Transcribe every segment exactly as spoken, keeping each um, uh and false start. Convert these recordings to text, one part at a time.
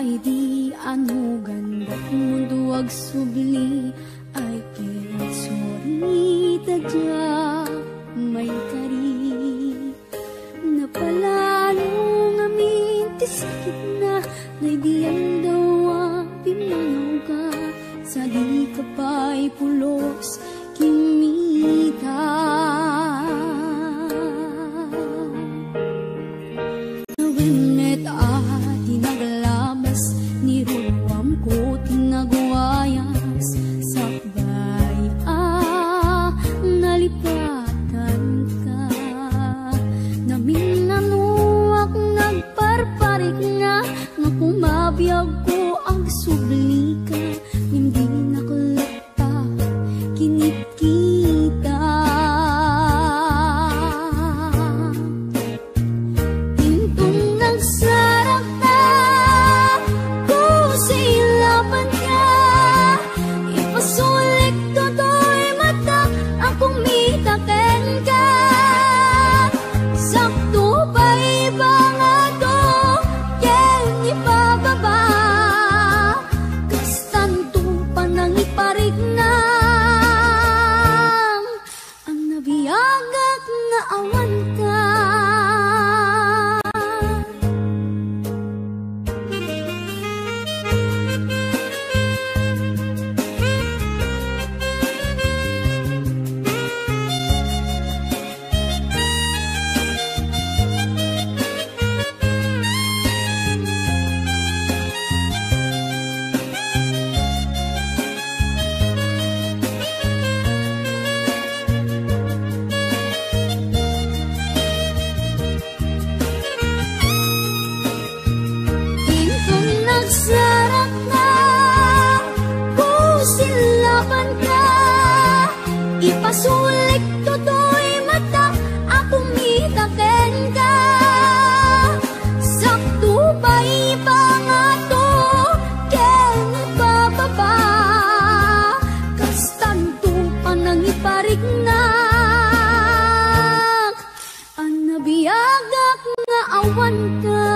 Idi anugan da mundo agsubli, ay ket sorry ta dia maikari. Napalalo ngamin ti sakitna, daydi aldaw a pimmangawka, sadika pay pulos kimmita. Wen met a di naglabas, ni ruamko ti nagwayas, sakbay a nalipatanka. Naminnanoak nagparparikna, nga kumabiagko agsublika, ngem dinak latta kinitkita. Inton nagsarakta, kusilapanka, ipasulik toy matak a kumita kenka. Sakto pay bangato ken ipababa, kastanto panangipariknam. Agnabiagak nga awanka. Inton nagsarakta, kusilapanka, ipasulik toy matak a kumita kenka. Sakto pay bangato ken ipababa, kastanto panangipariknak. Agnabiagak nga awanka.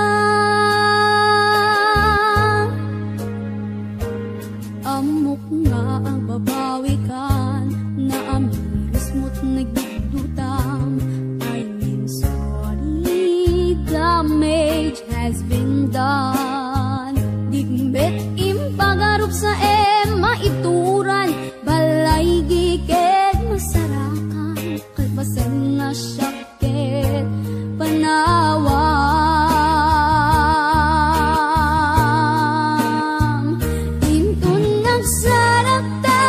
Ammok nga agbabawikan, naamirismo't nagdudutang. I mean, sorry, damage has been done. Dikmet impagarup sa em maituran, balay giket masarakan, kalpasen nga siak ket panawam. Inton nagsarakta,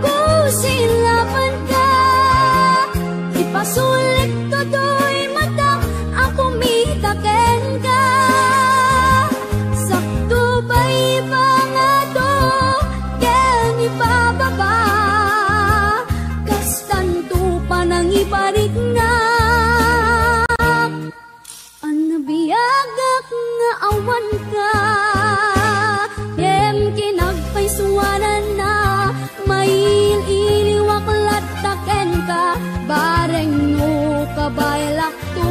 kusilapanka, ipasulik toy matak a kumita kenka. Sakto pay bangato ken ipababa, kastanto panangipariknak. Agnabiagak nga awanka, ngem kinagpaysuananna, mail-iliwak latta kenka, bareng no kabaelakto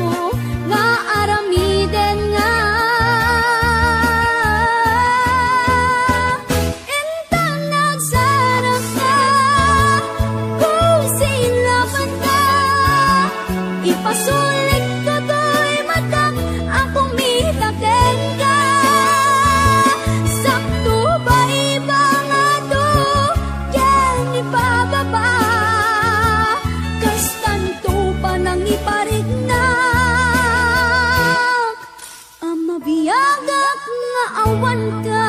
nga aramiden nga. Inton nagsarakta, kusilapanka, ipasulik toy matak a kumita kenka. Sakto pay bangato ken ipababa, kastanto panangipariknak. Agnabiagak nga awanka.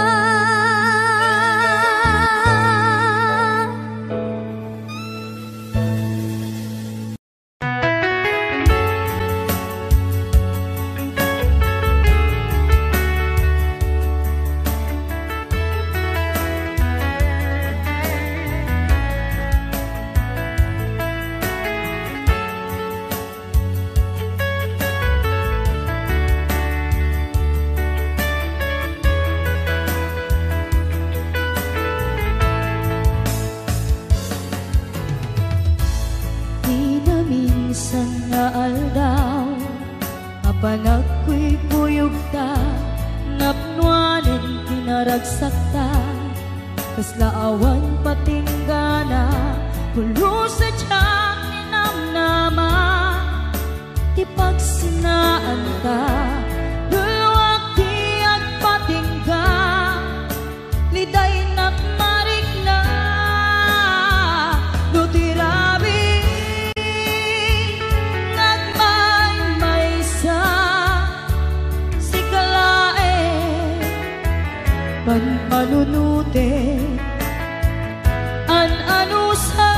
Ti naminsan nga aldaw, a panagkuykuyogta, Napnuanen ti naragsakta, kasla awan patinggana, pulos sadiak ninamnama ti pagsinnaanta, belluak ti agpatingga, lidaynak marikna no ti rabii nga agmaymaysa. Sika laeng panpanunotek, an-anusa,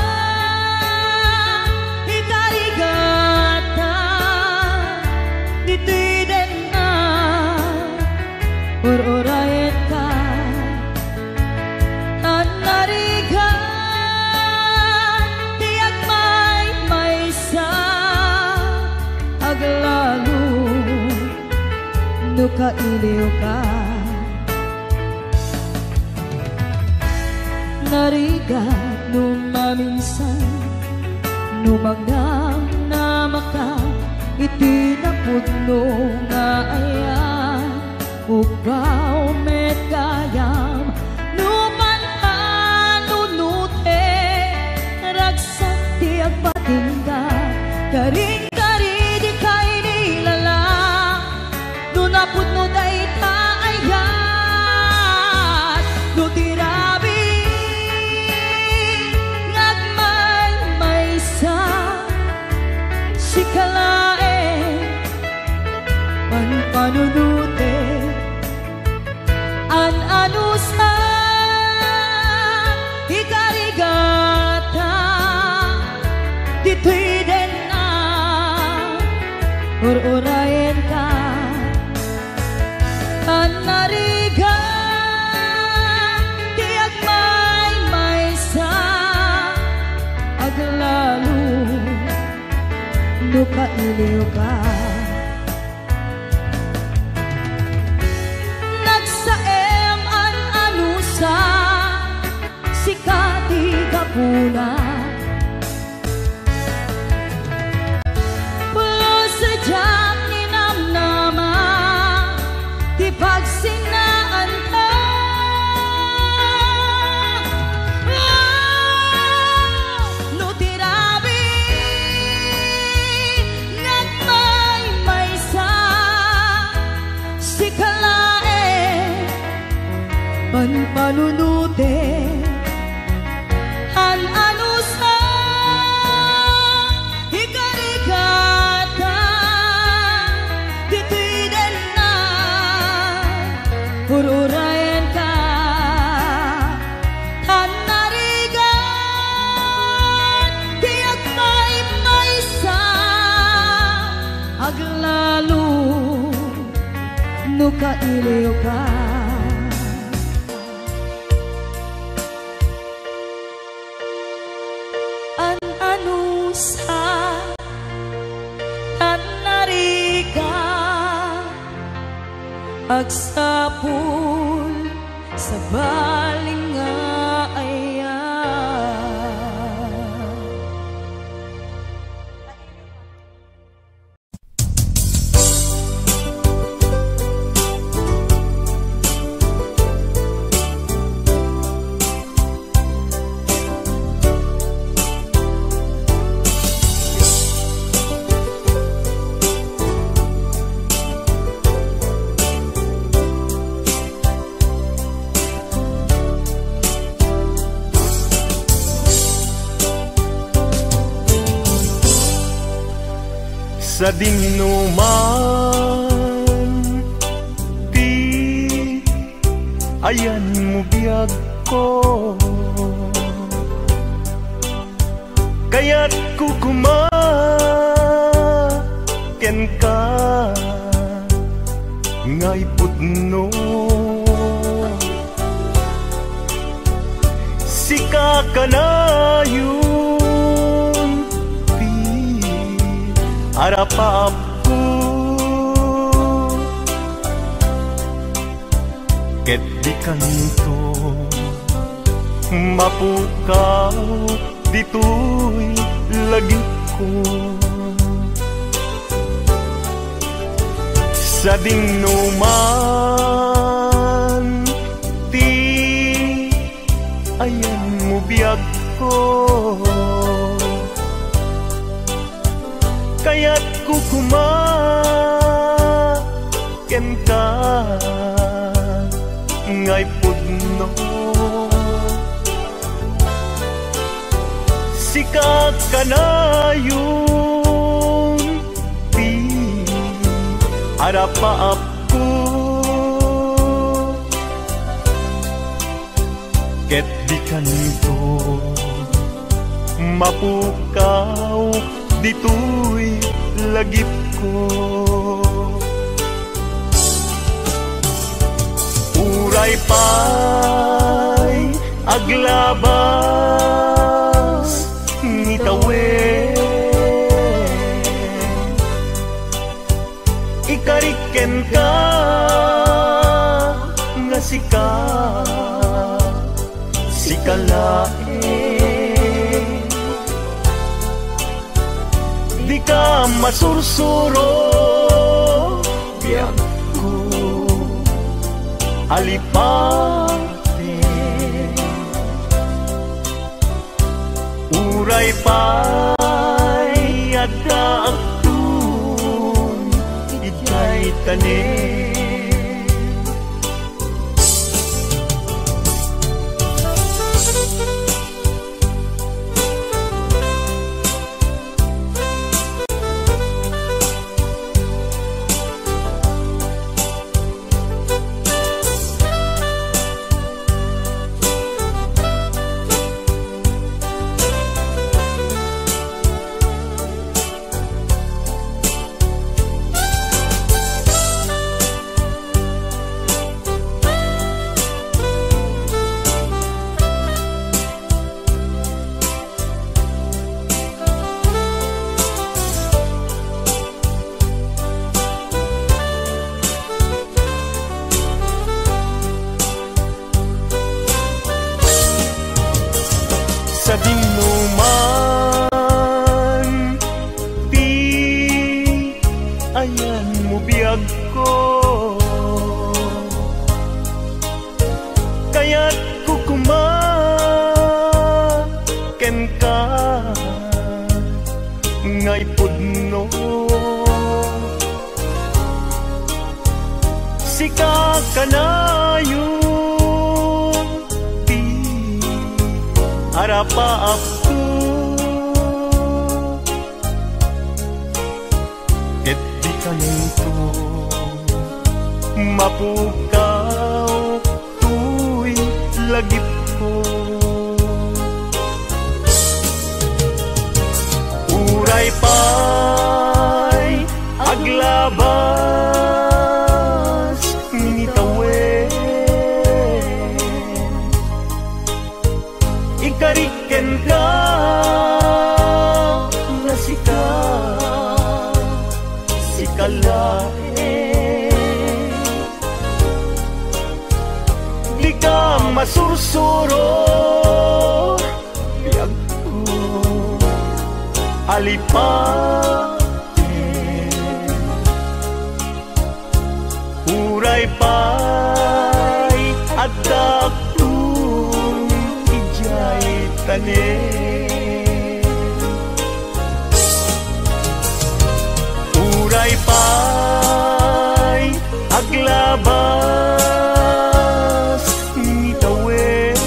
ikarigata, ditoy denna, ur-urayenka. Tan narigat ti agmaymaysa, aglalo no kailiwka. Narigat no maminsan, no magnamnamaka iti napudno nga ayan. Ubbaw met gayam no panpanunotek, ragsak ti agpatingga, karin-kari dika inilala, no napudno dayta ayat, no ti rabii nga agmaymaysa, sika laeng panpanunotek. An-anusa, ikarigata, ditoy denna, ur-urayenka. Tan narigat ti agmaymaysa, aglalo no kailiwka. Nagsaem an-anusa, sika ti gapuna. Pulos sadiak ninamnama ti pagsinnaanta. No ti rabii nga agmaymaysa, sika laeng panpanunotek. An-anusa, ikarigata, ditoy denna, ur-urayenka. Tan narigat ti agmaymaysa, aglalo no kailiwka. An-anusa, tan narigat, agsapul, sabali nga ayat. Sadingno man ti ayanmo biagko, kayatko koma kenka nga ipudno. Sika kanayon ti arapaapko, ket dikanto mapukaw ditoy lagipko. Sadingno man kenka ngay pudno. Sika kanayon ti arapaapko. Ket dikanto mapukaw ditoy lagipko. Uray pay aglabas ni tawen, ikarik kenka nga sika, sika laeng. Dika masursuro, biagko, alipaten. Uray pay addaakton idiay tanem. Sadino man ti ayanmo, biagko, kayatko koma kenka ngay pudno. Sika kanayon ti arapaapko. Ket dikanto mapukaw toy lagipko. Uray pay aglabas ni tawen, ikarik kenka nga sika, sika laeng. Dika masursuro, biagko, alipaten. Uray pay addaakton idiay tanem. Uray pay aglabas ni tawen,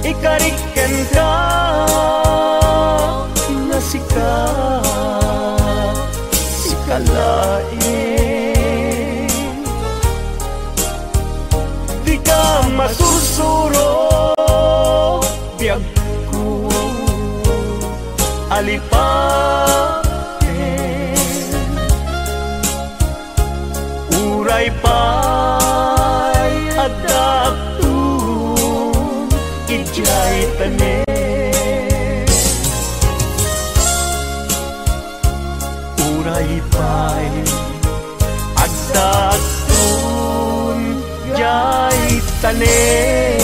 ikarik kenka nga sika, sika laeng. Dika masursuro, biagko, alipaten. Uray pay addaakton idiay tanem. Uray pay addaakton idiay tanem.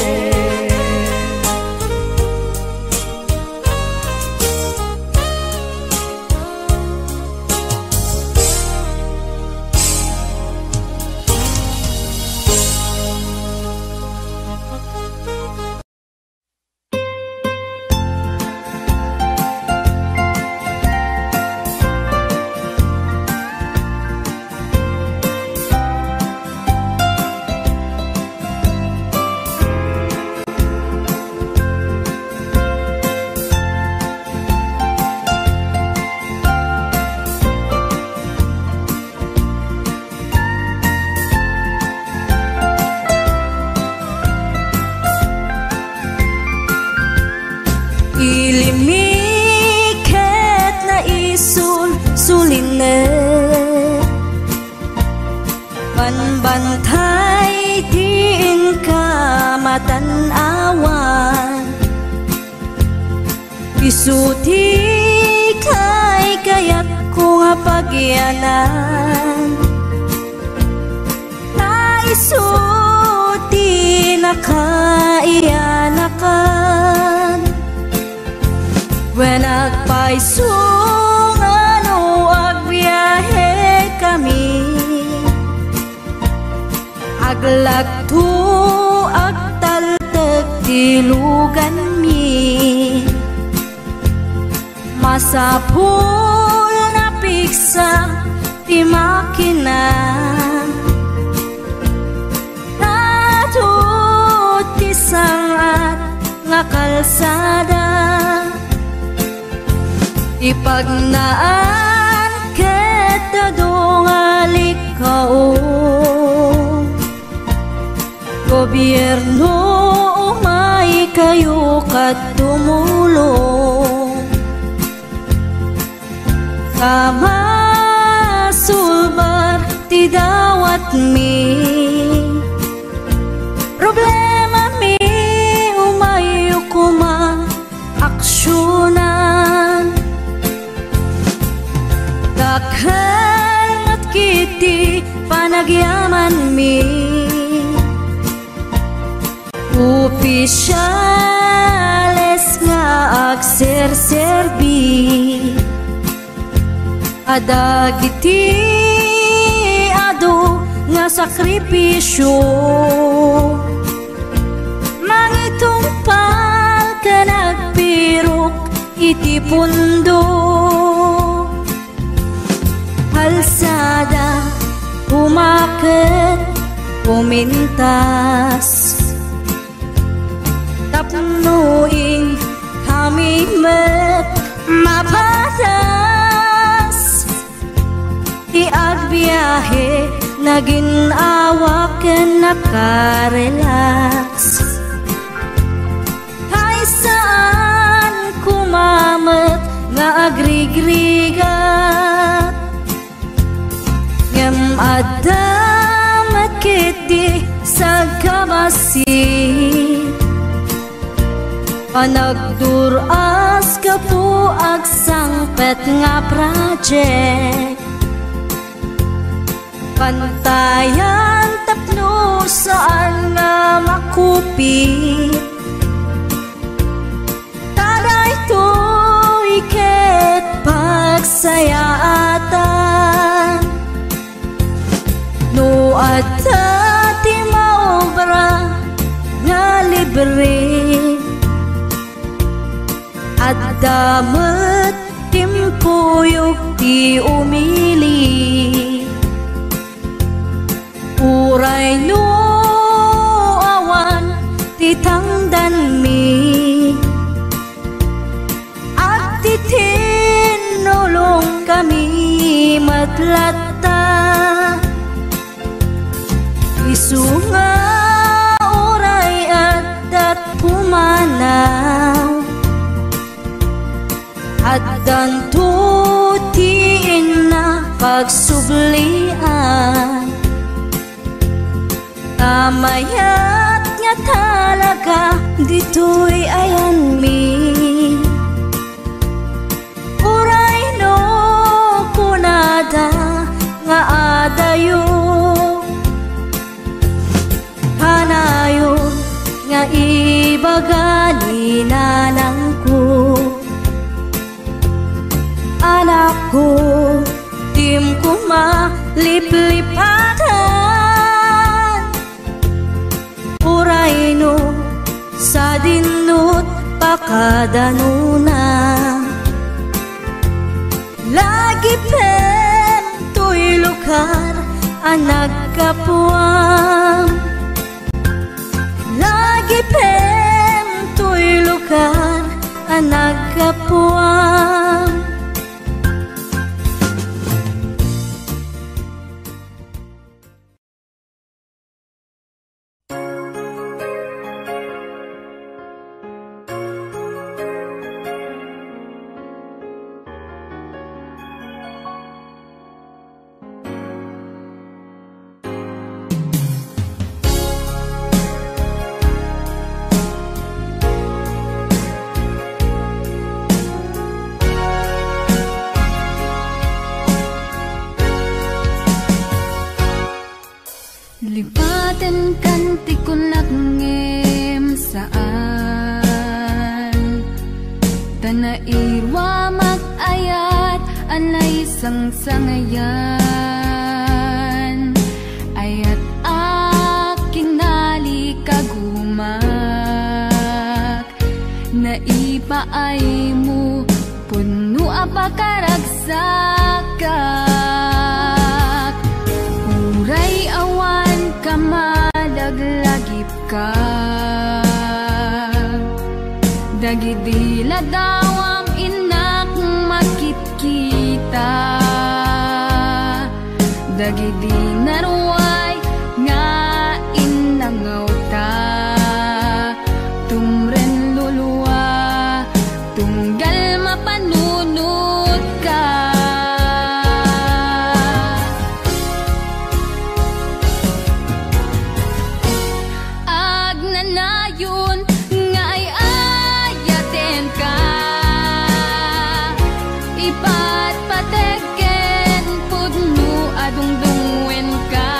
sulinek. Banbantay ti inka matan-awan. Isu ti kaykayatko nga pagyanan. Ta isu ti nakaiyanakan. Wen agpayso nga no agbiahekami, aglagto, agtaltek ti luganmi. Masapul nga piksa ti makina. Adu ti sangat nga kalsada. Ipagnaan ket adu nga likao. Gobierno, umaykayo ket tumulong. Ta masulbar ti dawatmi. Problemami, umayyo koma aksionan. Dakkel met ketdi panagyamanmi. Opisiales nga agserserbi. Adda dagiti adu nga sakripisio. Mangitungpal ken agpirok iti pundo. Kalsada, umaket, pumintas. Tapno inkami met mapadas. Ti agbiahe, naginnawa ken nakarelax. Hay saan koma met nga agrigrigat. Ngem adda met ketdi sagkabassit. Panagdur-as gapu agsangpet nga project. Pantayan tapno saan nga makupit. Ta daytoy ket pagsayaatan. No adda ti maobra nga libre, adda met timpuyog ti umili. Uray no awan ti tangdanmi, agtitinulongkami met latta. Isu nga uray addat pumanaw, addanto ti inna pagsublian. Ta mayat nga talaga ditoy ayanmi. Uray no kunada nga adayo, kanayon nga ibaga ni nanangko. Anakko, dim koma liplipatan. Uray no sadinot pakadanona. Lagipem toy lugar a naggapuam. Lagipem toy lugar a naggapuam. Ipatenkan ti kunak ngem saan. Ta nairuamak ayat a naisangsangayan. Ayat a kinalikagumak. Naipaaymo, pudno a pakaragsakak. Uray awan ka malaglagipka. Dagidi ladawam innak makitkita. Dagidi naruay nga innangawta. Tumren lulua, tunggal mapanunotka. Agnanayon nga ay-ayatenka. Ipatpateg ken pudno a dungdungngoenka.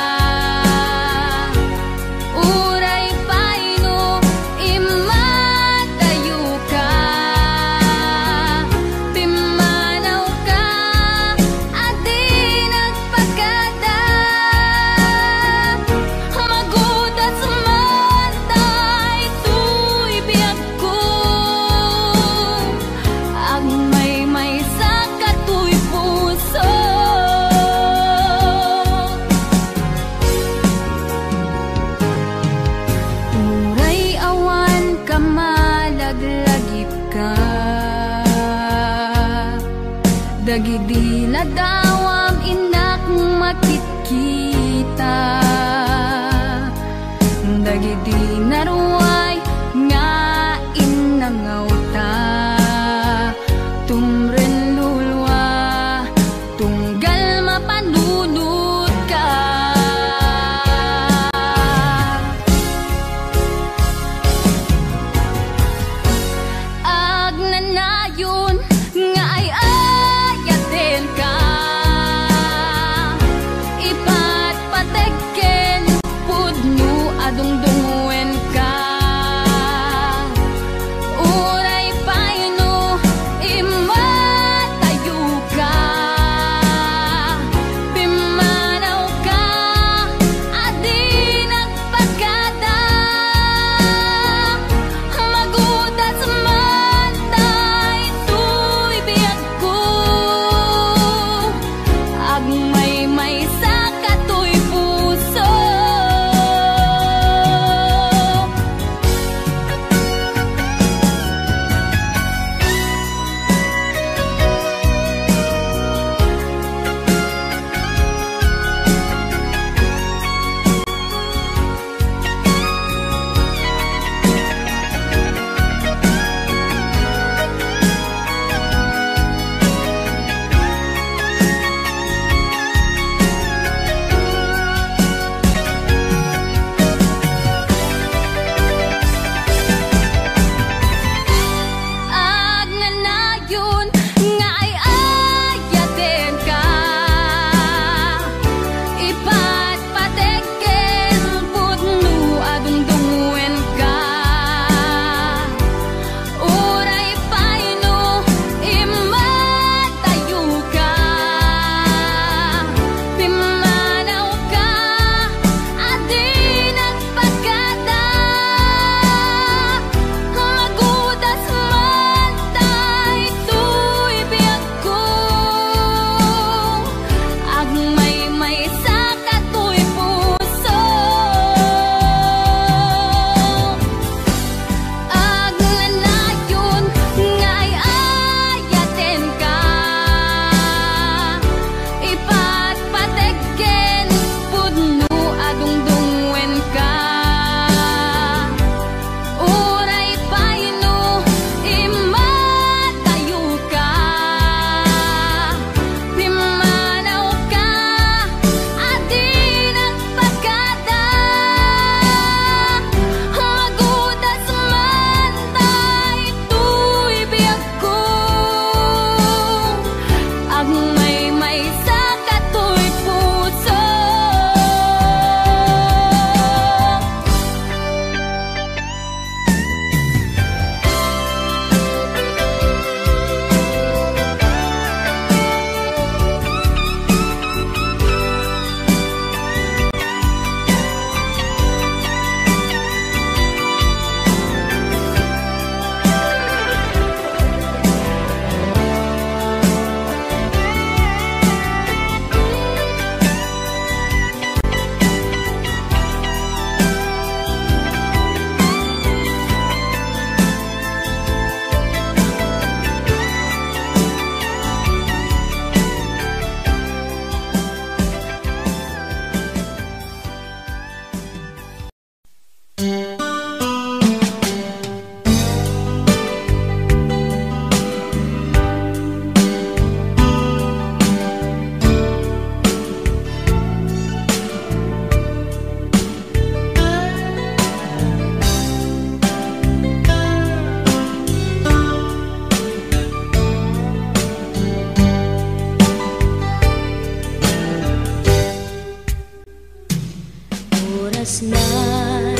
Kasnan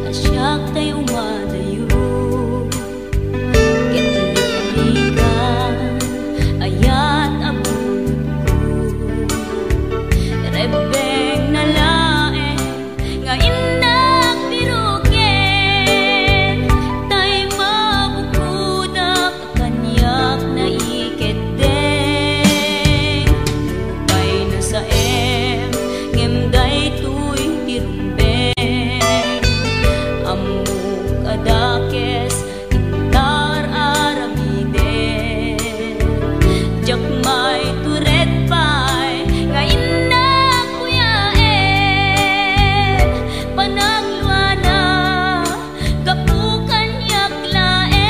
a siak tay umadayo, ket liklikan ayat a bunotko. Rebbengna laeng nga innak biroken, tay mabukodak kaniak naikeddeng. Nupay nasaem, ngem daytoy ti rumbeng. Ammok a dakes, intar aramiden. Diak maitured pay nga innak kuyaen. Panagluana, gapu kaniak laeng.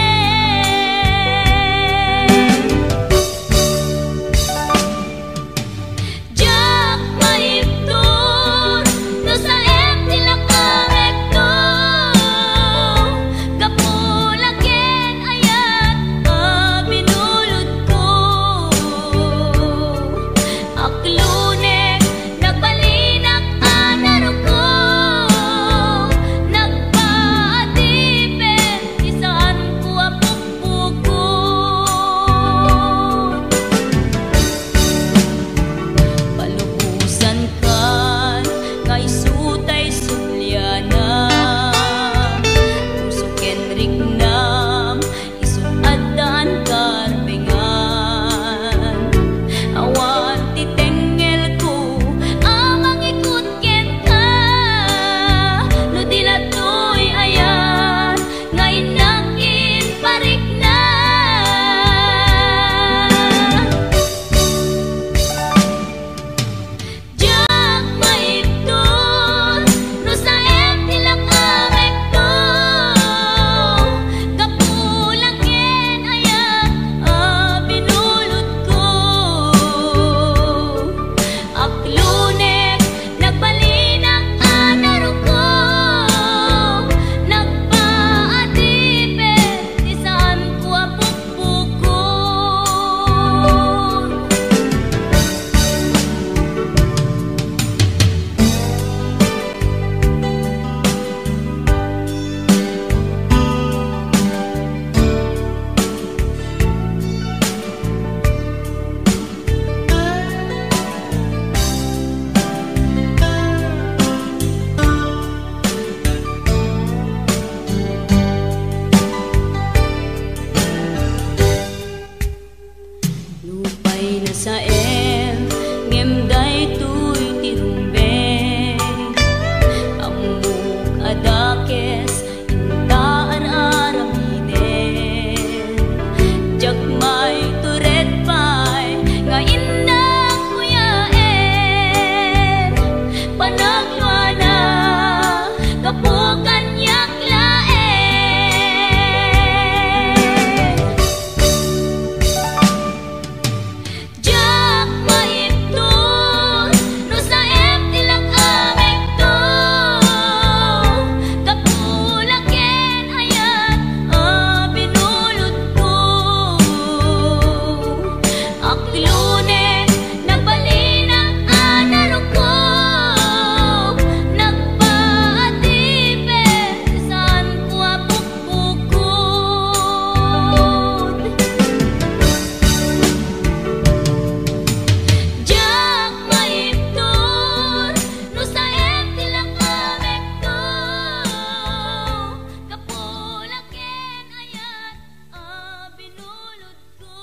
Diak maibtur no saem ti lakamekto, gapu la ken ayat a binulodko. Aklunek, nagbalinak a naruko, nagpaadipen ti saanko a pukpukot. Palubosankan nga isu tay subliana, puso ken riknam, isu addaan karbengan. Awan ti tengngelko a mangikut kenka, no di la toy ayat nga innak imparikna. Diak maibtur no saem ti lakamekto, gapu la ken ayat a binulodko. Aklunek, nagbalinak a naruko, nagpaadipen ti saanko a pukpukot. Nupay nasaem, ngem daytoy ti rumbeng. Ammok a dakes, inta ar-aramiden. Diak maitured pay nga innak kuyaen. Panagluana, gapu kaniak laeng. Diak maibtur no saem ti lakamekto, gapu la ken ayat a binulodko. Aklunek, nagbalinak a naruko, nagpaadipen ti saanko a pukpukot. Diak maibtur no saem ti lakamekto, gapu la ken ayat a binulodko.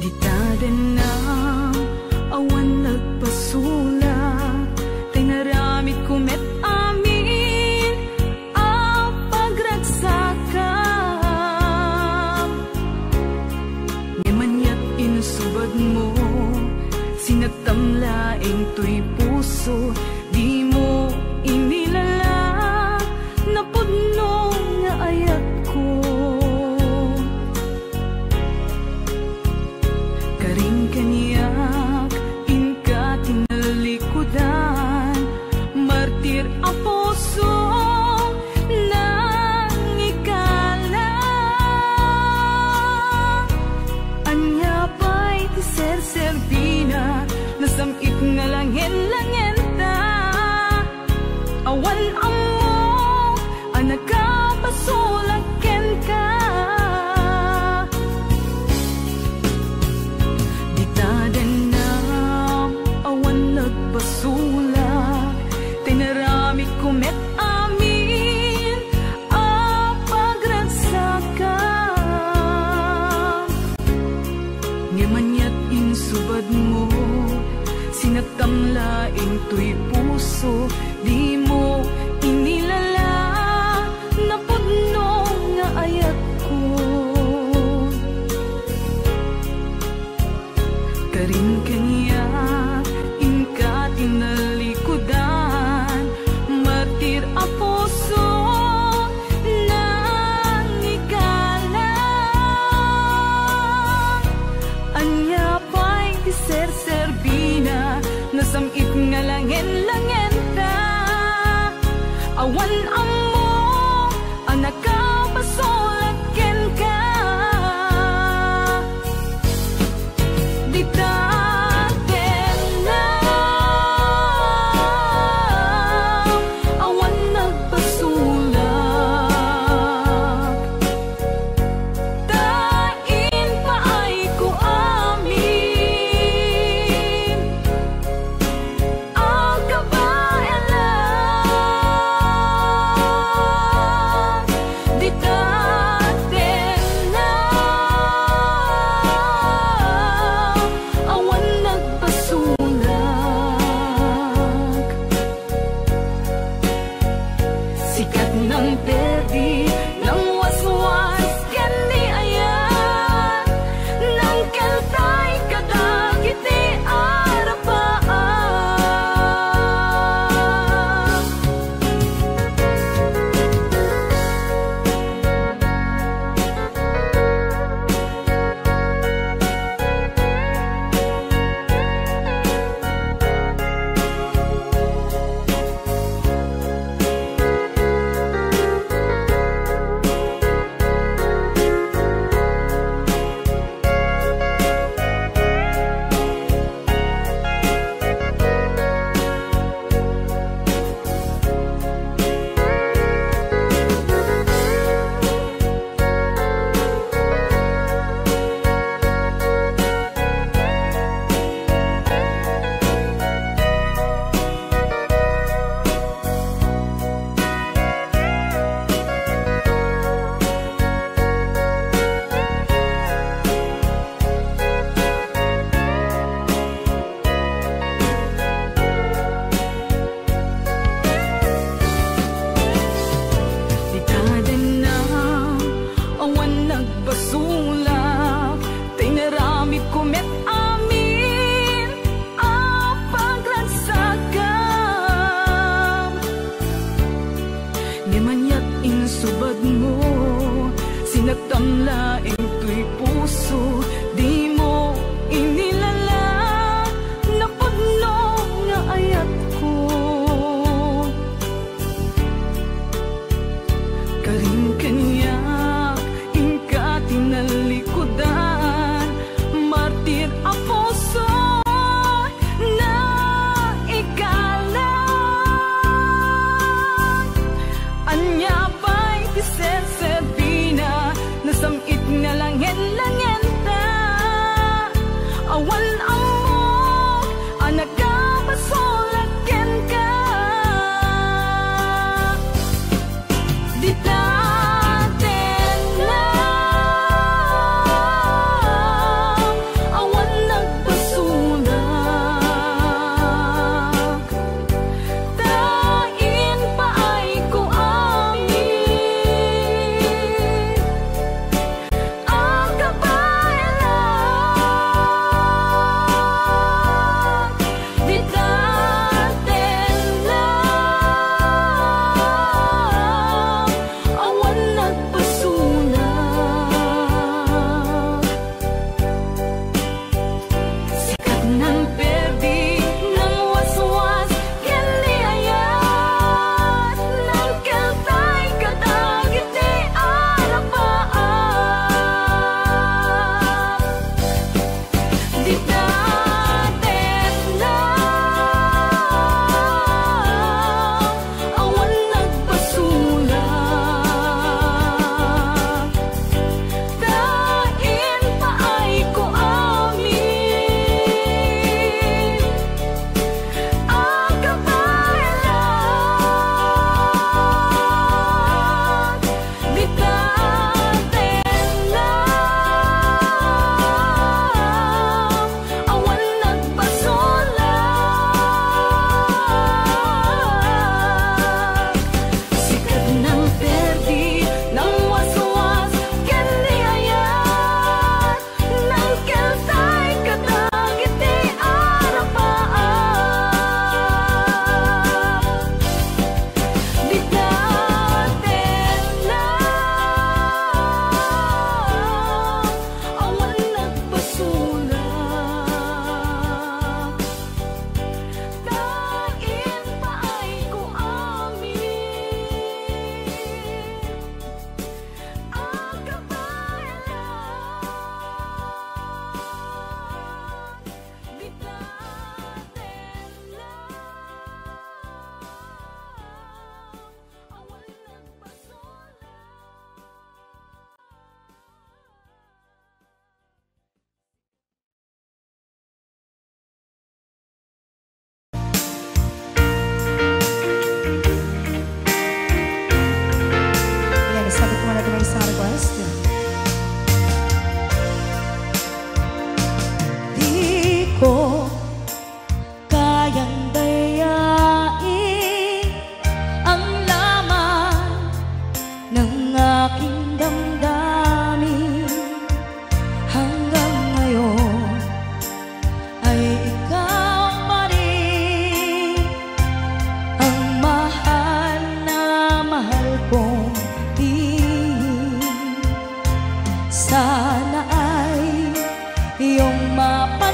Dita denna awan nagpasulak, ta inaramidko met amin a pagragsakam. Ngem aniat insubadmo, Sinattam laeng toy puso, dimo inilala, napudno nga ayatko. Karin kaniak, inka tinalikudan, martir a puso, nangikala. Ania pay ti serserbina, nasam-it nga langen-langenta. Awan ammo a nakapasulak kenka. Dita dennam, awan nagpasulak, tinaramikko met amin a pagragsakam. Ngem aniat insubadmo, sinattam laeng toy puso, dimo inilala, napudno nga ayatko. Karin kaniak, inka tinalikudan, martir a puso, nangikala. Ania pay ti serserbina, nasam-it nga langen-langenta. Awan ammo a nakapasulak kenka. Dita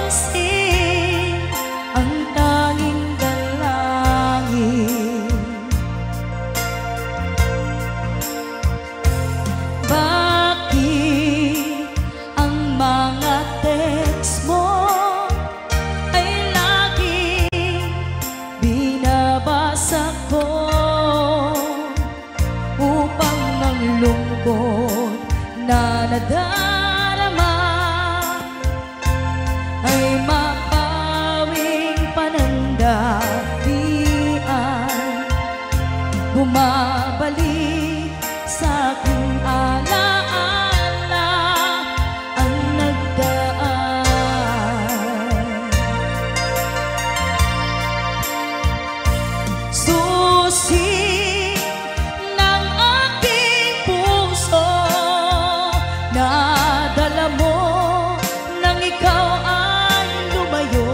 Sing ang tanging dalangin. Bakit ang mga text mo ay laging binabasa ko upang ang lungkot na nadarama ay mapawing panandalian. Bumabalik sa aking alaala ang nagdaan. Susi ng aking puso, nadala mo nang ikaw ay lumayo.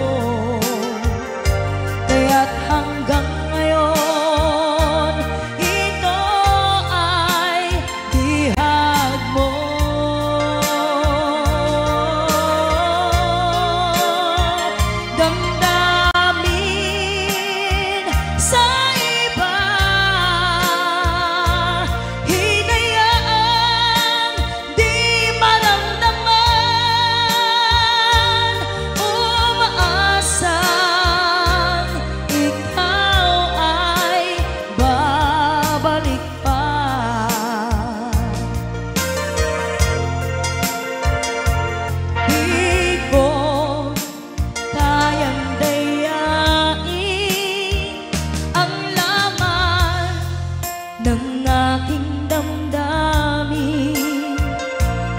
Kaya't hanggang ngayon, ito ay bihag mo. Damdamin sa iba, hinayaang di maramdaman, umaasang ikaw ay babalik pa. Di ko kayang dayain ang laman ng aking damdamin.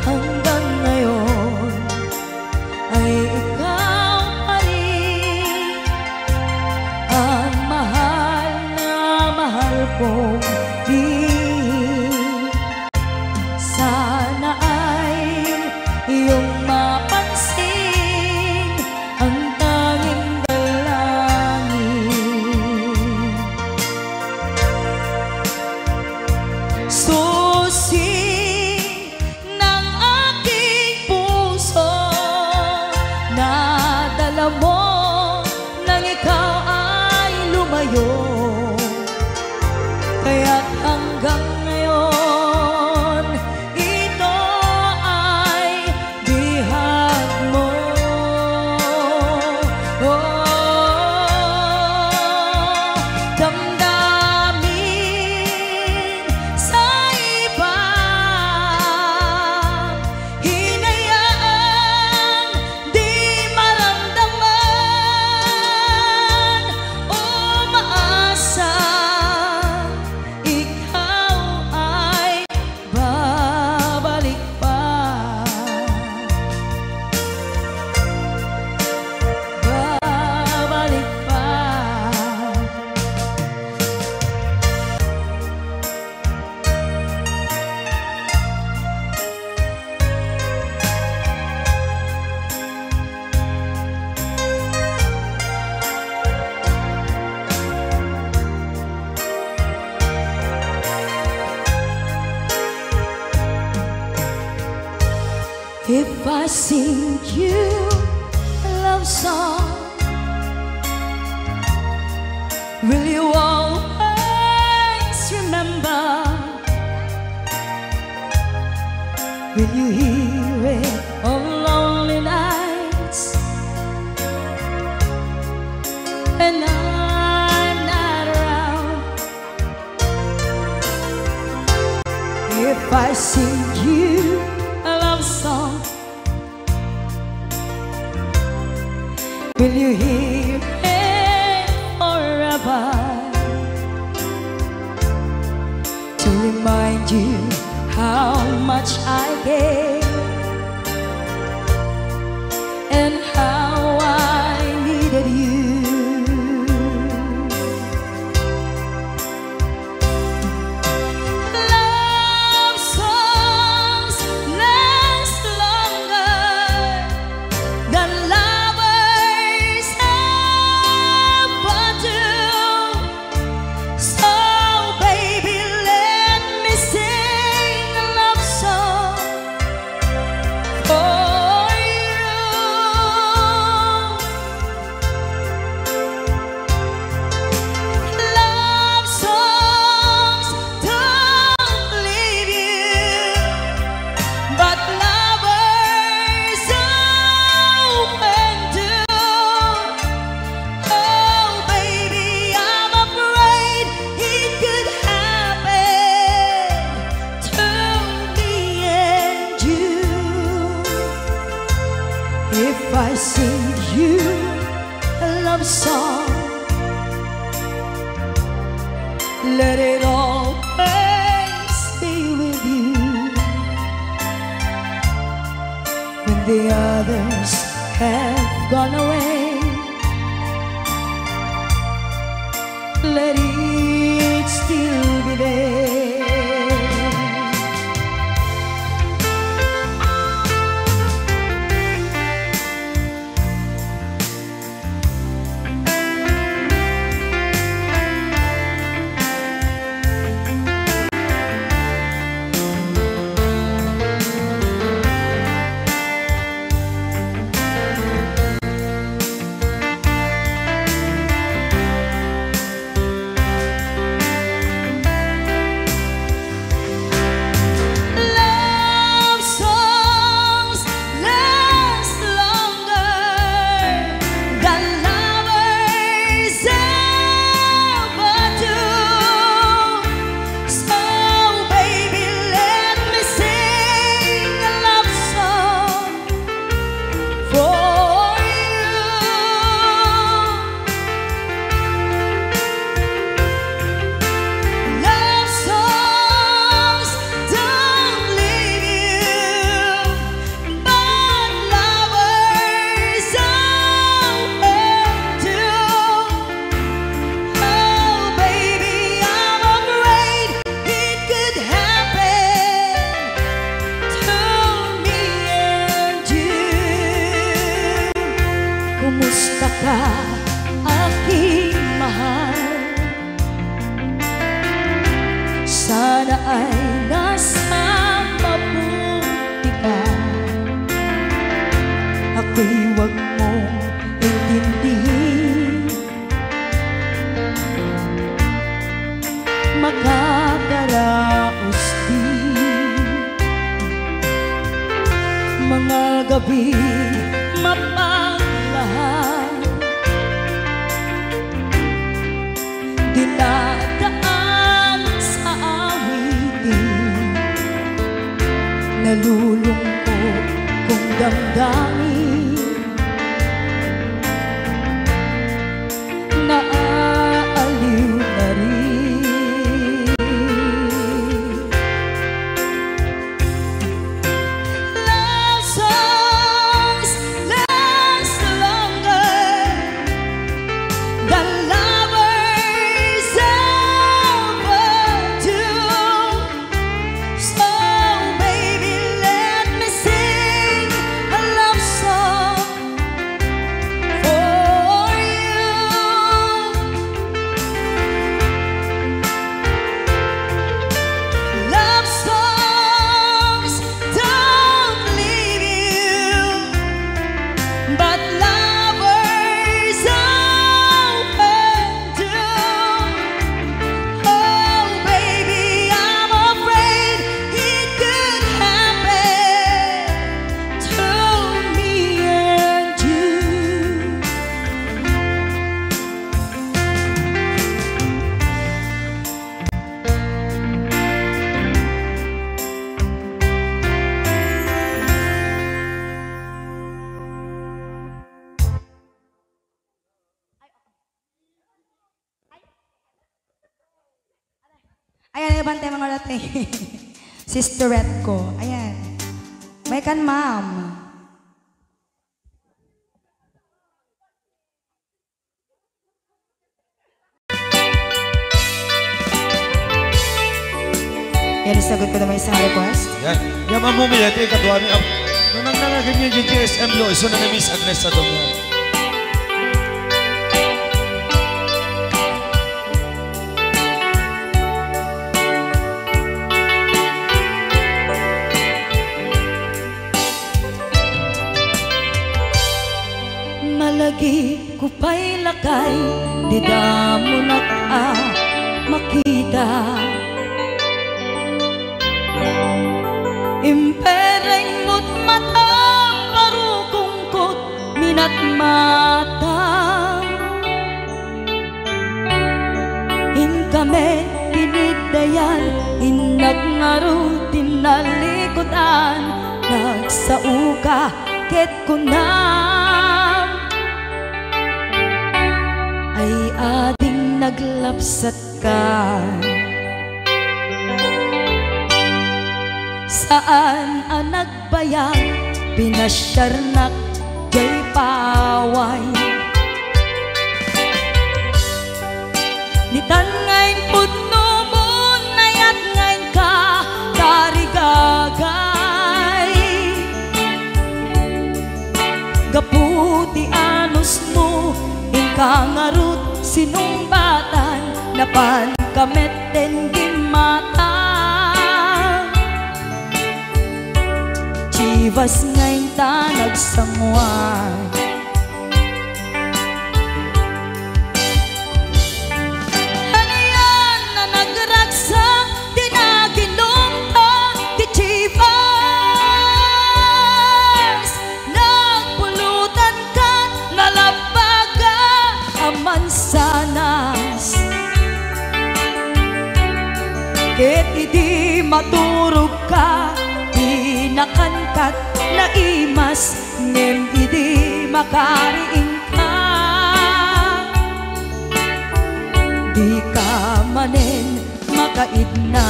Hanggang ngayon ay ikaw pa rin ang mahal na mahal kong bihis. Sana ay iyong mapansin ang tanging dalangin. Susi ng aking puso, nadala mo nang ikaw ay lumayo. Kaya't hanggang ngayon, ito ay bihag mo. Oh, damdamin sa iba, hinayaang di maramdaman, umaasa ikaw ay babalik pa. Babalik pa. If I sing you a love song, will you always remember? Will you hear it on lonely nights when I'm not around? If I sing you a love song, will you hear it forever? To remind you how much I care and how I needed you. Love songs last longer than lovers ever do. So, baby, let me sing a love song If I sing you a love song, let it always be with you. When the others have gone away, let it still be there. Love songs last longer than lovers ever do. So, baby, let me sing a love song for you. Love songs don't leave you, but lovers always do. Oh, baby, I'm afraid it could happen to me and you. Kumusta ka, aking mahal? Sana ay nasa mabuti ka. Ako'y wag mong intindihin. Makakaraos di mga gabi mapagmahal, dinadaan sa awitin, nalulungkot kong damdamin. Naaaliw na rin. Love songs last longer than lovers ever do. So, baby, let me sing a love song for you. Love songs don't leave you, but lovers open do. Oh, baby, I'm afraid it could happen to me and you. Ayan, ay bantay mga lati. Sisterette ko. Ayan. May kan, ma'am. Yan, isagot ko naman isang request. Yan. Yan, Ma'am Mumi, ito yung kaduha ni Ab-, nung nang nangagin yung G T S M Lo, iso na ni Miss Agnes sa Domingo. Malagip ko pay lakay, dida monak a makita. Impereng mo't mata, parukongkot minatmata. Inkami tiniddayan, innak ngarud tinalikudan, nagsaoka Ket kunam, ay ading naglapsatka. Saan a nagbayag, pinasiarnak jay paway. Nitan nga impudnomon, nayat nga inka tarigagay. Gapu ti anusmo, inka ngarud sinungbatan, napanka met ti gimmata. Chivas nga inta nagsanguan. Anian a nagragsak ti naginumta ti Chivas? Nagpulutanka, nalabbaga a mansanas. Ket idi maturogka, di nakankat naimas. Ngem idi makariingka, dika manen makaidna.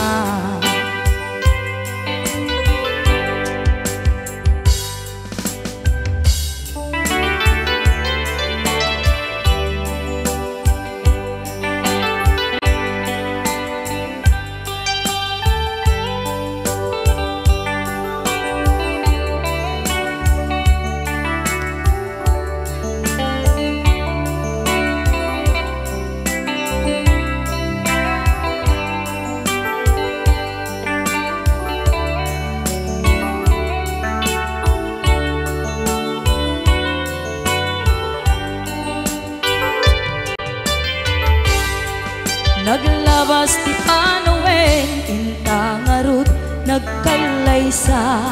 Naglabas ti panawen, inta ngarud nagkallaysa.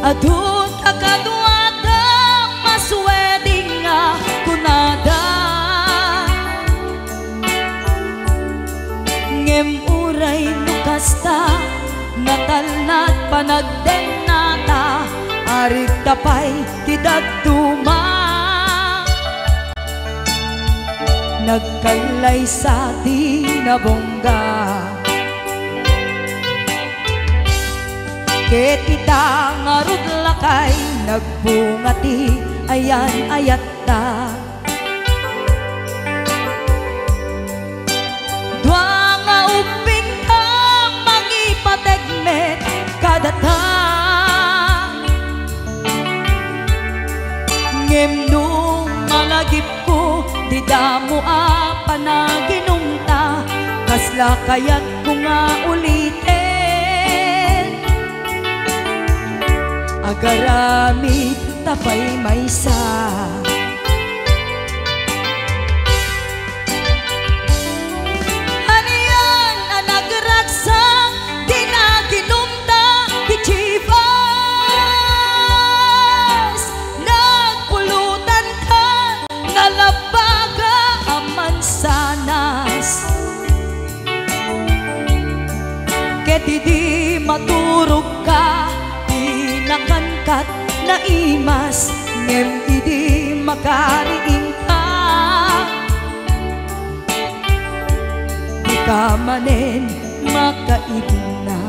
Adu ta kaduada, maswedding a kunada. Ngem uray no kasta, natalnat panagdennata, arigta pay ti dadduma. Nagkallaysa ti nabungga. Ket ita ngarud lakay, nagbunga ti ayan-ayatta. Dua nga ubbingka, mangipateg met kadata. Ngem no malagipko, dida ammo a panaginumta, kasla kayatko nga uliten. Agaramidta pay maysa. Anian a nagragsak ti naginumta ti Chivas? Nagpulutanka, nalabbaga a mansanas. Ket idi maturogka, di nakankat naimas, ngem idi makariingka, dika manen makaidna.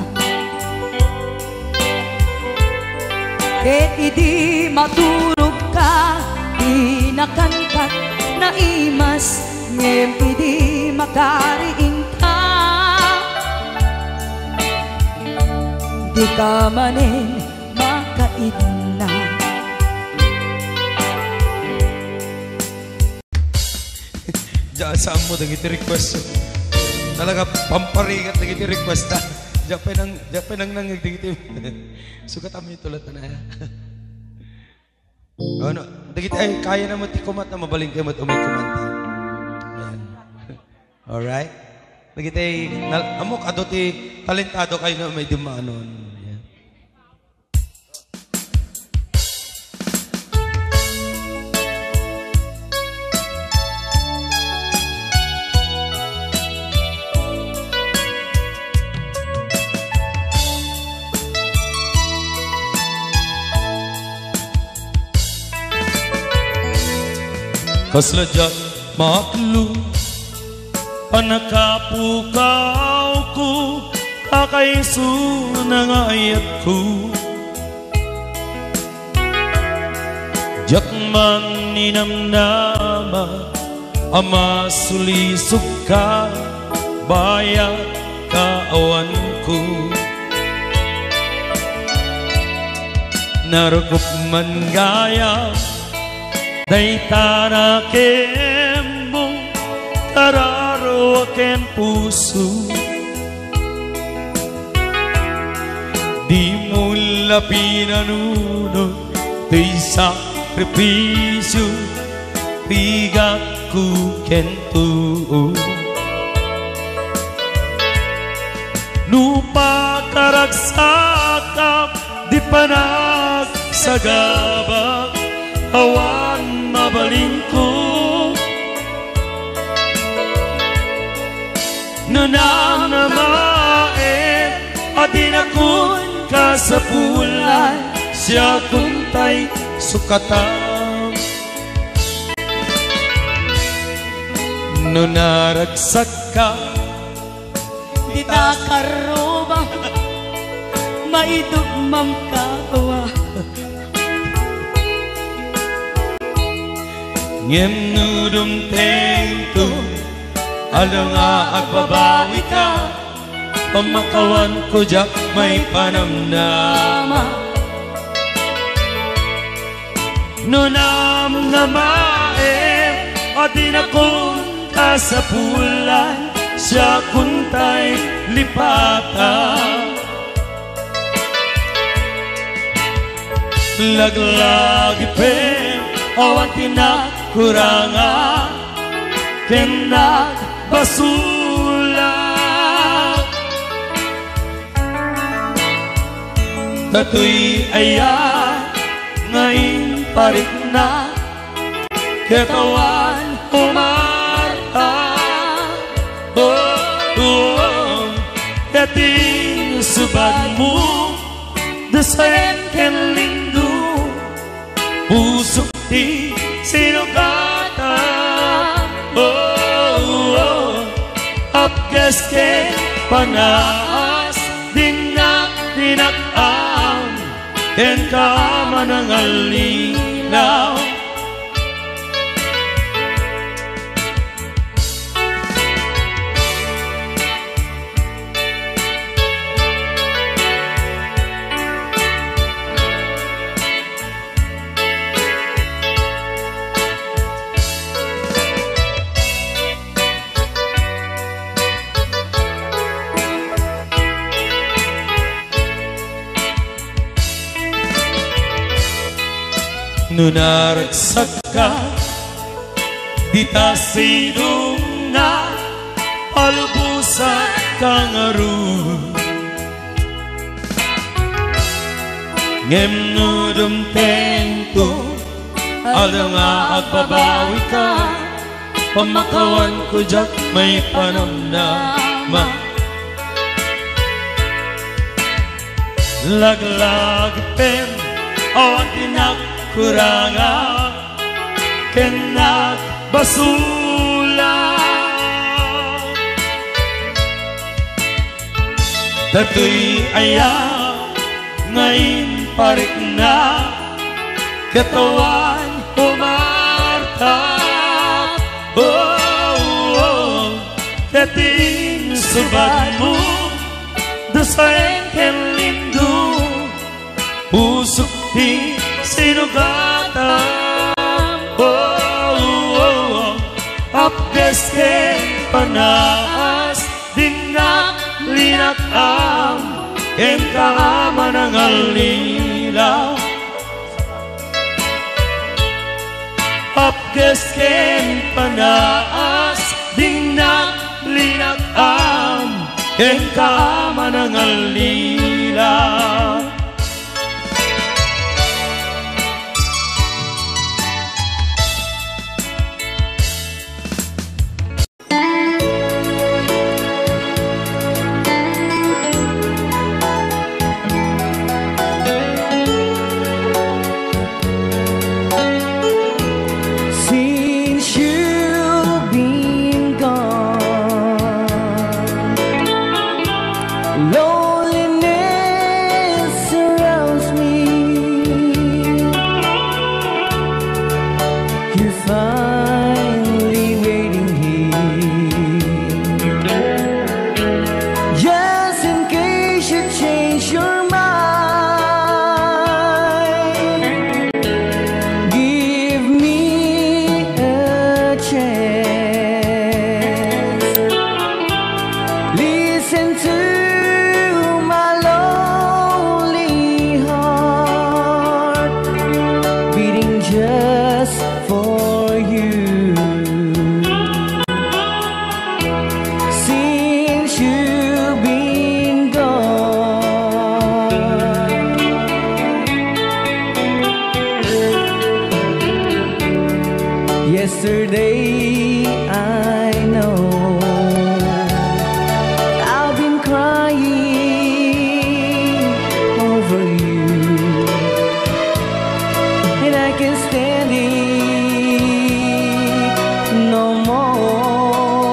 Ket idi maturogka, di nakankat naimas, ngem idi makariingka, dika manen makaidna. Diak saanmo dagiti request. Talaga, pamparigat dagiti request, ah. Diak pay nang, diak pay nangnangngeg dagiti. Sukat amin tulad na, ah. Ano, dagiti, ay, kayana met ti kumanta, mabalinkayo met umay kumanta. Ayan. Alright? Dagiti, nal-, ammok, adu ti talentadokayo nga umay dummanon. Ayan. Kasla diak maaklo, pannakapukawko, kakaisuna nga ayatko. Diak man ninamnama a masulisogka, bayat kaawanko. Narukop man gayam dayta nakemmo, kararua ken puso. Dimo la pinanunot ti sakrifisio, rigatko ken tuo. No pakaragsakam, di panagsagabak, awan mabalinko. No namnamaem a dinakon kasapulan, siak kuntay sukatam. No naragsakka, dita karrubam, maidogmam kaawa. Ngem no dumtengto, aldaw nga agbabawika, pamakawanko diak maipanamnama. No namnamaem a dinakon kasapulan, siak kuntay lipatan. Laglagipem, awan ti nakuranga ken nagbasula. Datoy aya nga imparikna, ket awan umarta. Oh, oh, oh. Ket insubadmo, dasaem ken lindo, pusok ti sinugatan. Oh, oh, oh. Apges ken panaas, dinnak linak-am kenka a manangallilaw. No naragsakka, dita sidongna, palubosakka ngarud. Ngem no dumtengto, aldaw nga agbabawika, pamakawanko diak maipanamnama. Laglagipem, awan ti nakuranga ken nagbasula. Datoy aya nga imparikna, ket awan umarta. Oh, oh, oh. Ket insubadmo, dasaem ken lindo, pusok ti sinugatan. Oh, oh, oh. Apges ken panaas, dinnak linak-am kenka a manangallilaw. Apges ken panaas, dinnak linak-am kenka a manangallilaw. Since Yesterday, I know I've been crying over you, and I can stand it no more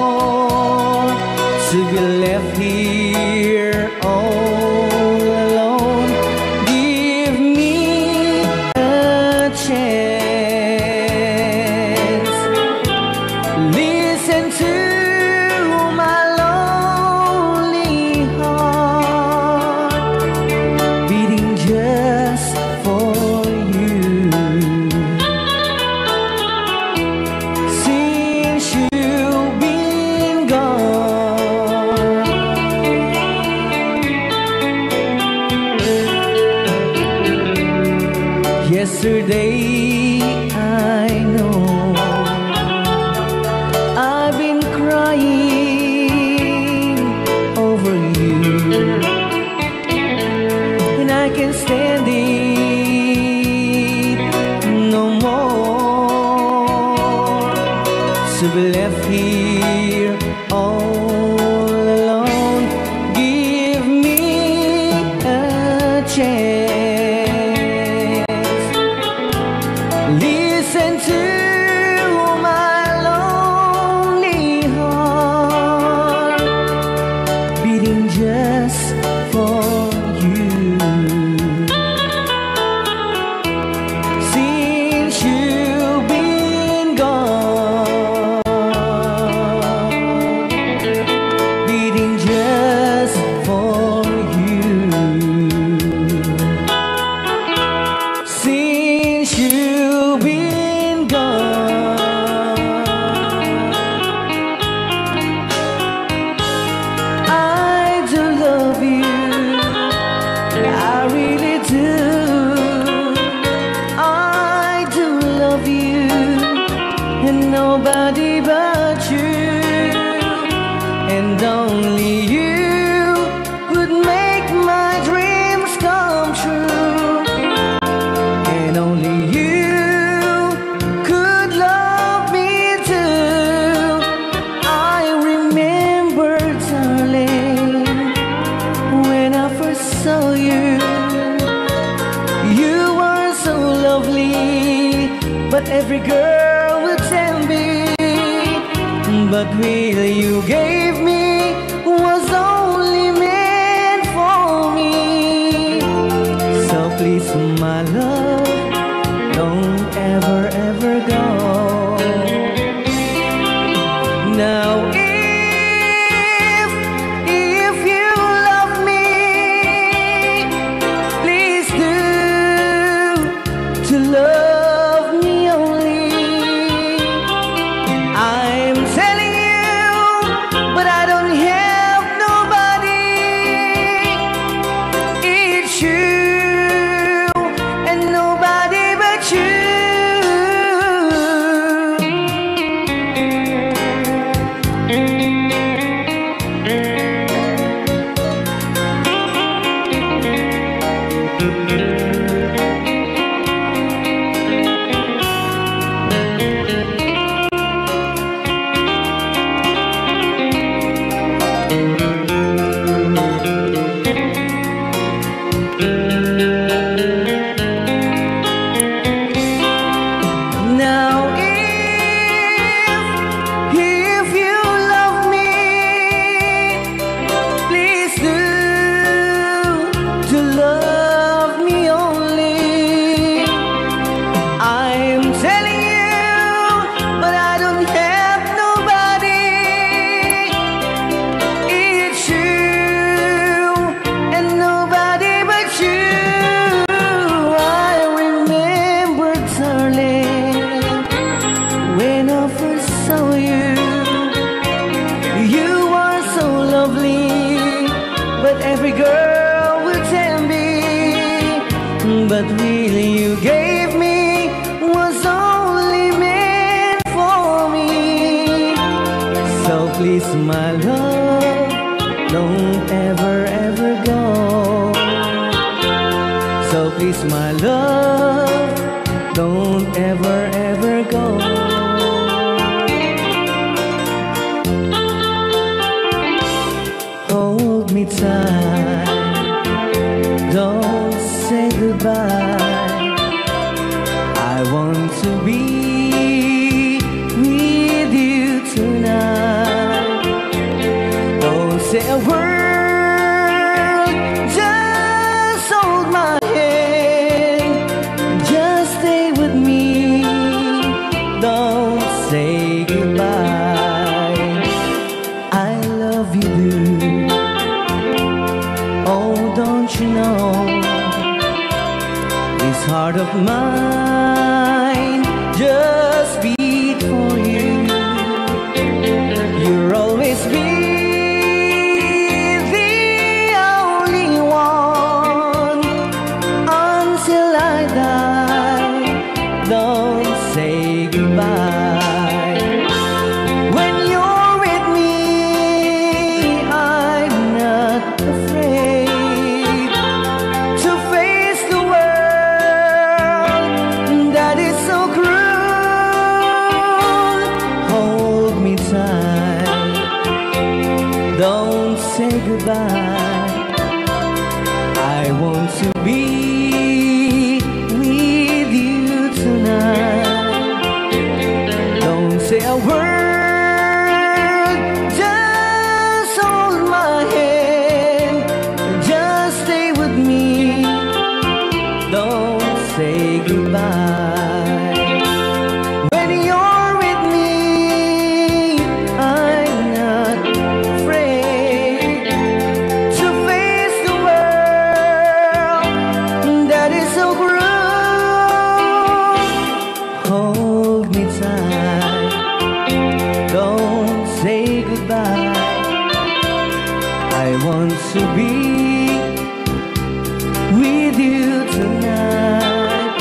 to be left here all alone. Give me a chance. Listen to my lonely heart beating just for you. Since you've been gone, yesterday I know I've been crying over you, and I can stand it no more to be left here all alone. Give me a chance. Listen to my lonely heart beating just for you. Since you've been gone, beating just for you. Since you've been gone, I do love you. I really do. I do love you, and nobody but you, and only you could make my dreams come true, and only you could love me too. I remember, darling, when I first saw you, you were so lovely, but every girl would tell me, but will you gave me was only meant for me. So please, my love, don't ever, ever go. Now, if, if you love me, please do to love me only. I'm telling you, but I don't have nobody. It's you and nobody but you. Now, if, if you love me, please do to love me only. I'm telling you, but I don't have nobody. It's you and nobody but you. I remember, darling, when I first saw you, you were so lovely, but every girl would tell me, but really you gave me was only meant for me. So please, my love, don't ever, ever go. So please, my love, don't ever, ever go. I want to be with you tonight. Don't say a word, just hold my hand, just stay with me. Don't say goodbye. I love you, do. Oh, don't you know this heart of mine just beat for you? You'll always be the only one until I die. Don't say goodbye. When you're with me, I'm not afraid to face the world that is so cruel. Hold me tight, don't say goodbye. I want to be with you tonight. Don't say a word, just hold my hand, just stay with me. Don't say goodbye. When you're with me, I'm not afraid to face the world that is so cruel. Hold me tight, don't say goodbye. I want to be with you tonight.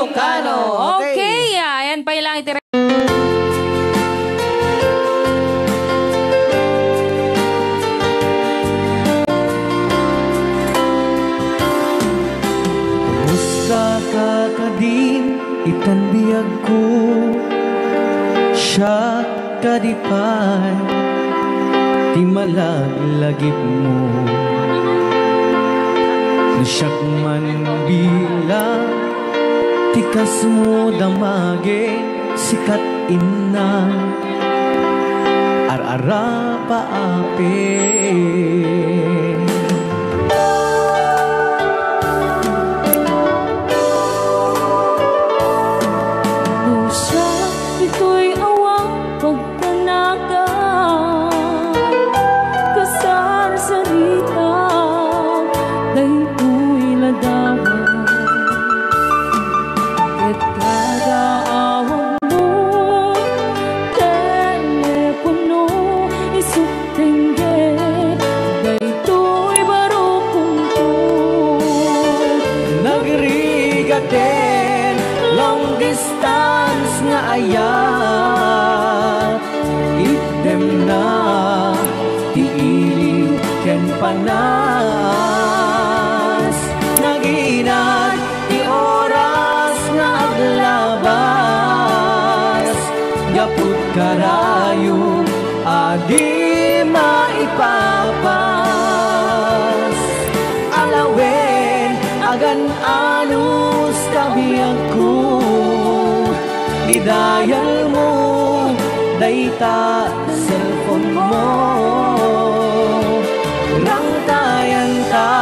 Ilocano. Okay. Okay, ah, ayan pa lang iti Kumusta ka kadin itan biagko? Siak kadi pay ti malaglagipmo. No siak man bilang ti kasmo, damagek, sikat, inna, ar-arapa, apay. No siak ditoy awan pagtanagan, kasarsarita daytoy ladawan. Ket kada awagmo, telepono, isuk dengge daytoy barukongko. Nagrigaten long distance nga ayat, itdemna ti iliw ken panas. Naginat ti oras nga aglabas, gapu karayo a di maipapas. Alawen, agan-anos ta biagko, idayalmo dayta cellphone mo. Rangtayanta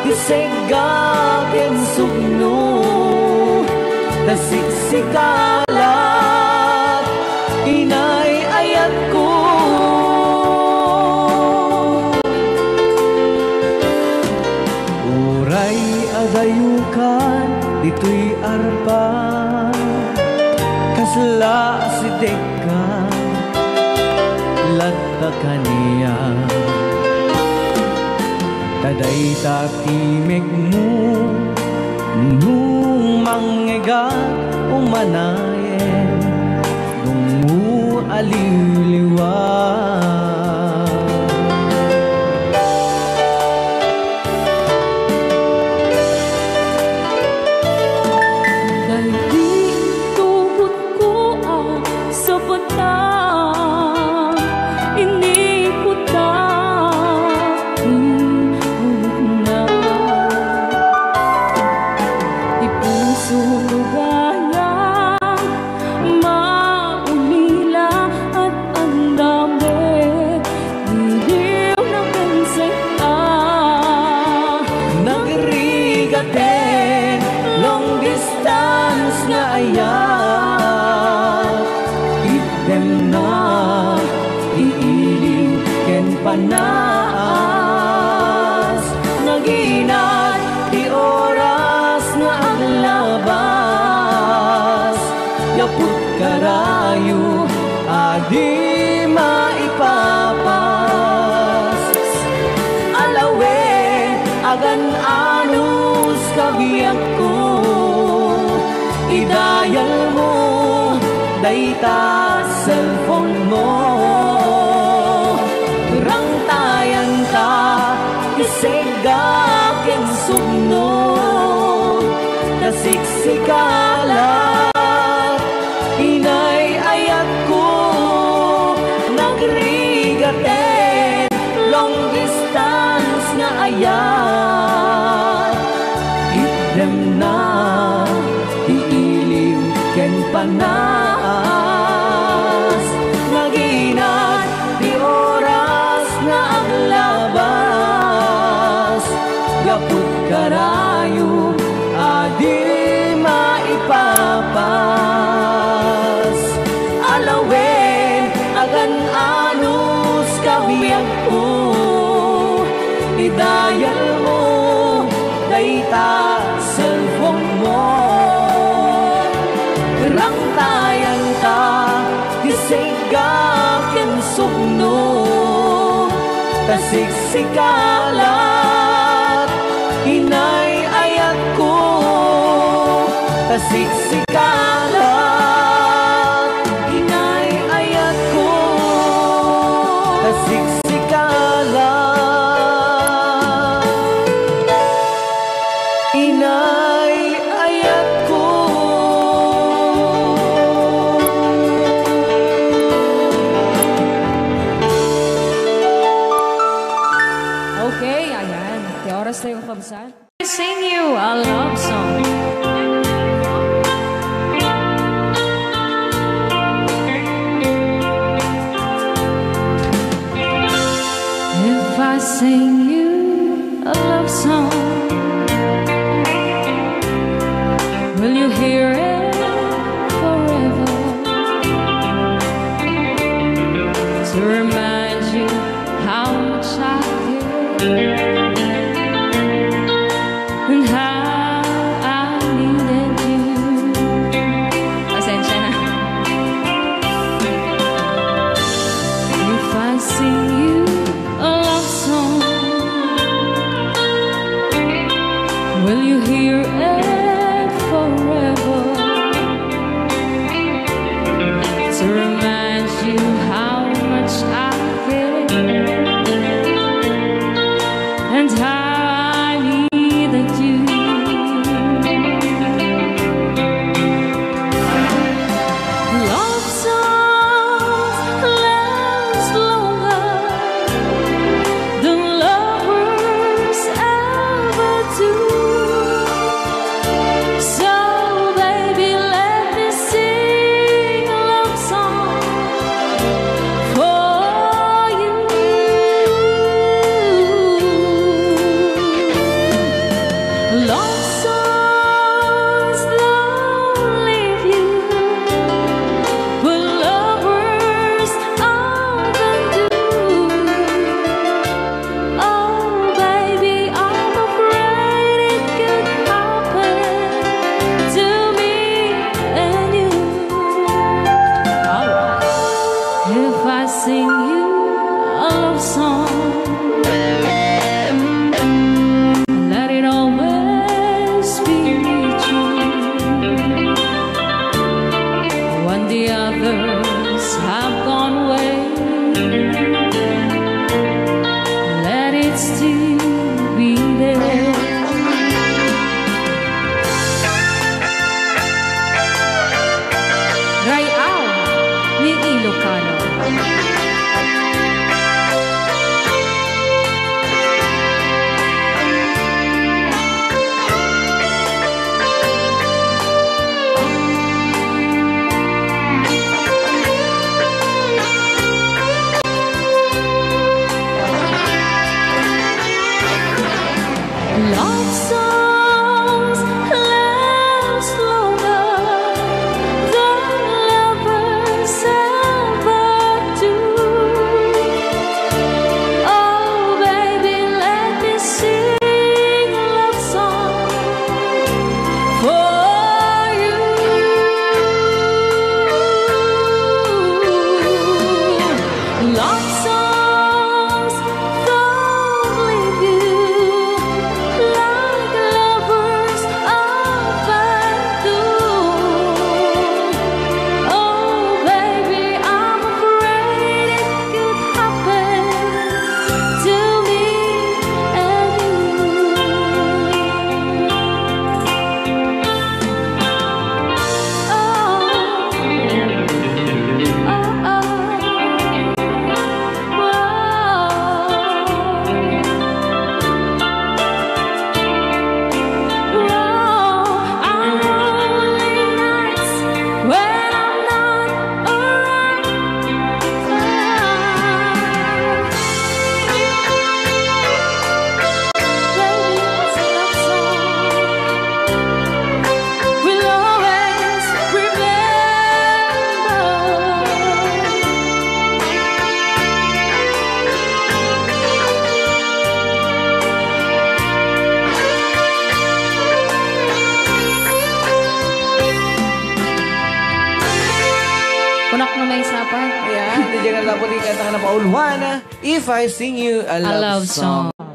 ti segga ken sugno, ta siksika laeng, inay ayatko. Uray adayokan ditoy arpa, kasla asidegka latta kaniak. Ta dayta ti mekmo, no mangngegak umanayen, dungngo a liwliwa. Daydi tugot ko a sapata, inikuta, inuna. Ti puso ko gayam maulila, at andam met iliw na ken sek-a. Nagrigaten long distance nga ayat, itdemna ti iliw ken panas. Naginat ti oras nga aglabas, gapu karayo a di maipapas. Alawen, agan-anos ka biagko, idayalmo dayta cellphone mo. Rangtayanta ti segga ken sugno, ta siksika laeng, inay ayatko. Nagrigaten long distance nga ayat, itdemna ti iliw ken panas. Naginat ti oras nga aglabas, gapu karayo a di maipapas. Alawen, agan-anos ka biagko, idayalmo dayta cellphone mo. Rangtayanta ti segga ken sugno, ta siksika laeng, inay ayatko. Ta Siksika la, inay ayatko. Siksika la, inay ayatko. Okay, ayan. Ti oras tayo, kabsat. Sing you a love song. If I sing you a love song, will you hear it forever? To remind you how much I care and how I needed you. Pasensya na. If I sing you a love song, will you hear it forever? To remind you how much I care and how I needed you. Love songs last longer than lovers ever do. So, baby, let me sing a love song for you. Love songs don't leave you, but lovers often do. Oh, baby, I'm afraid it could happen to me and you. Alright. If I sing you a love song, let it always be true. When the others have gone away, let it still be there. Ray-aw ni Ilocano. Love songs last longer than lovers ever do. Oh, baby, let me sing a love song for you. Love songs don't leave you like lovers often do. Oh, baby, I'm afraid it could happen to me and you. Oh, oh, oh. We'll always remember. Kunak no may sapa. Ayan, di dyan nga dapat ikanta ka na pauluan, ah. If I sing you a A love love song. Song.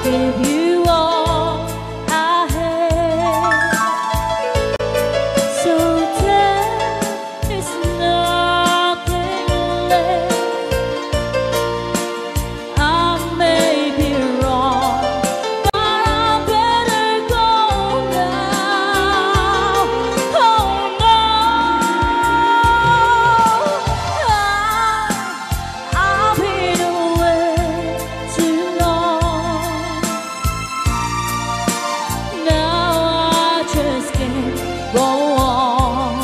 Give you all I have. So there is nothing left. I may be wrong, but I better go now. Oh no, I I've been away too long. Now I just can't go on.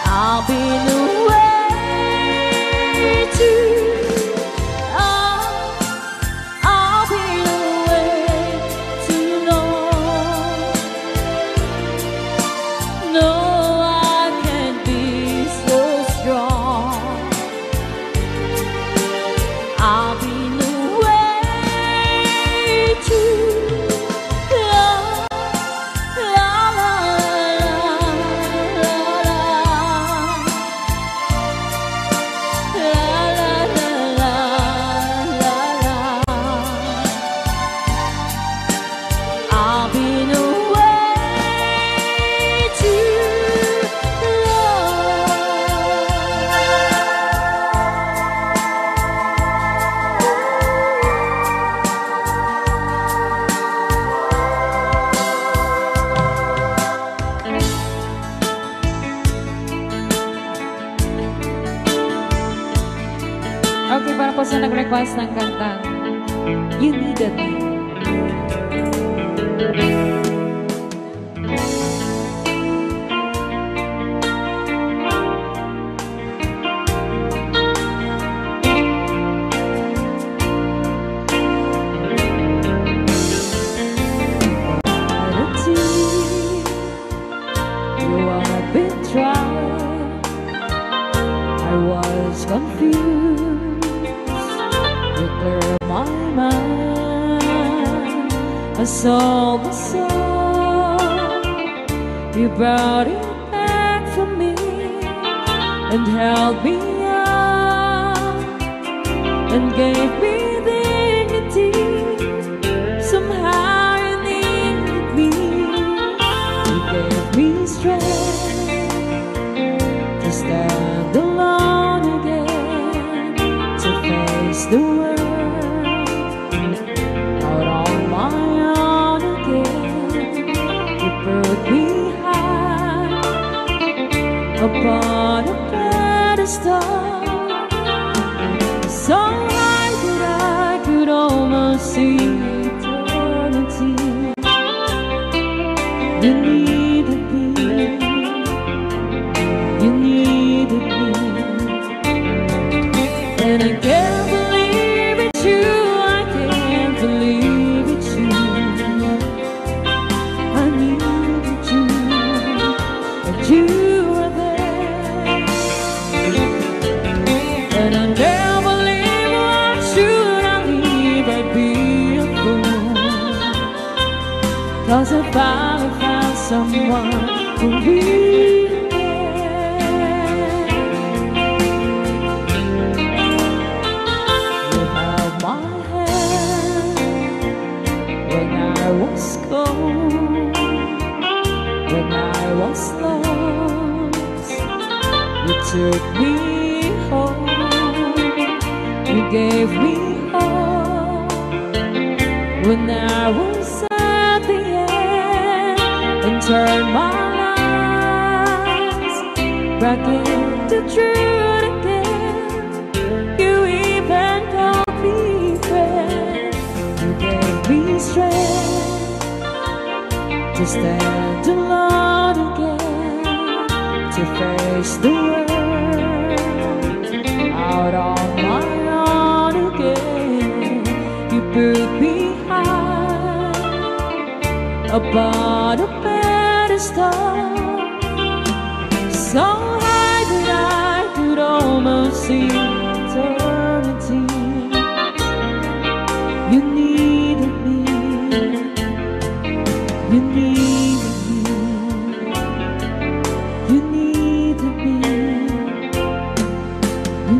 I've been away too long. I've been away too long. No, I can't be so strong. I've been away too long. La, la, la, la, la. La, la, la, la, la, la. I've been away too long. Okay, para po sa nag-request ng kantang You Needed Me. You are betrayed. I was confused. You cleared my mind. I sold my soul. You brought it back for me and held me up and gave me dignity. Somehow you needed me. You gave me strength to stand alone again, to face the world out on my own again. You put me high upon a pedestal, so high that I could almost see eternity. You needed me. You needed me. And I can't believe it's you. I can't believe it's you. I needed you, and you were there. And I never leave, why should I leave? I'd be a fool. 'Cause I finally found someone who really cares. You held my hand when I was cold, when I was lost. You took me home. You gave me hope when I was at the end and turned my life back into truth again. You even called me friend. You gave me strength to stand alone again, to face the world out on my own again. You put me high upon a pedestal, so high that I could almost see eternity. You needed me. You needed me. You needed me. You